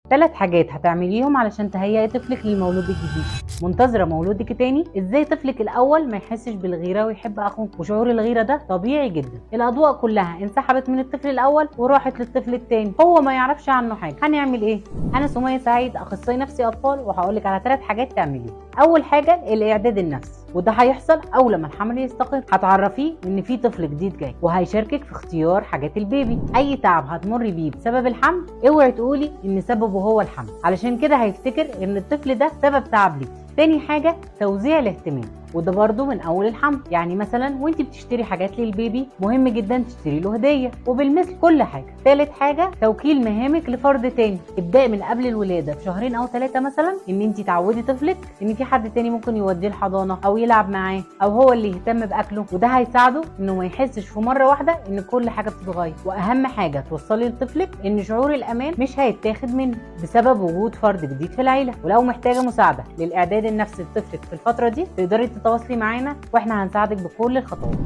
3 حاجات هتعمليهم علشان تهيئي طفلك للمولود الجديد. منتظره مولودك تاني؟ ازاي طفلك الاول ما يحسش بالغيره ويحب اخوه؟ وشعور الغيرة ده طبيعي جدا. الاضواء كلها انسحبت من الطفل الاول وراحت للطفل التاني، هو ما يعرفش عنه حاجة. هنعمل ايه؟ انا سمية سعيد، اخصائي نفسي اطفال، وهقولك على 3 حاجات تعمليهم. اول حاجة الاعداد النفسي، وده هيحصل اول ما الحمل يستقر. هتعرفيه ان في طفل جديد جاي وهيشاركك في اختيار حاجات البيبي. اي تعب هتمر بيه بسبب الحمل اوعي تقولي ان سببه هو الحمل، علشان كده هيفتكر ان الطفل ده سبب تعب ليكي. تاني حاجة توزيع الاهتمام، وده برضو من اول الحمل. يعني مثلا وانت بتشتري حاجات للبيبي مهم جدا تشتري له هديه، وبالمثل كل حاجة. تالت حاجة توكيل مهامك لفرد تاني. ابدأي من قبل الولادة بشهرين او 3 مثلا ان انت تعودي طفلك ان في حد تاني ممكن يوديه الحضانة او يلعب معاه او هو اللي يهتم باكله، وده هيساعده انه ما يحسش في مرة واحدة ان كل حاجة بتتغير. واهم حاجة توصلي لطفلك ان شعور الامان مش هيتاخد منه بسبب وجود فرد جديد في العيلة. ولو محتاجه مساعدة للاعداد النفسي لطفلك في الفترة دي تقدري تتواصلي معانا واحنا هنساعدك بكل الخطوات.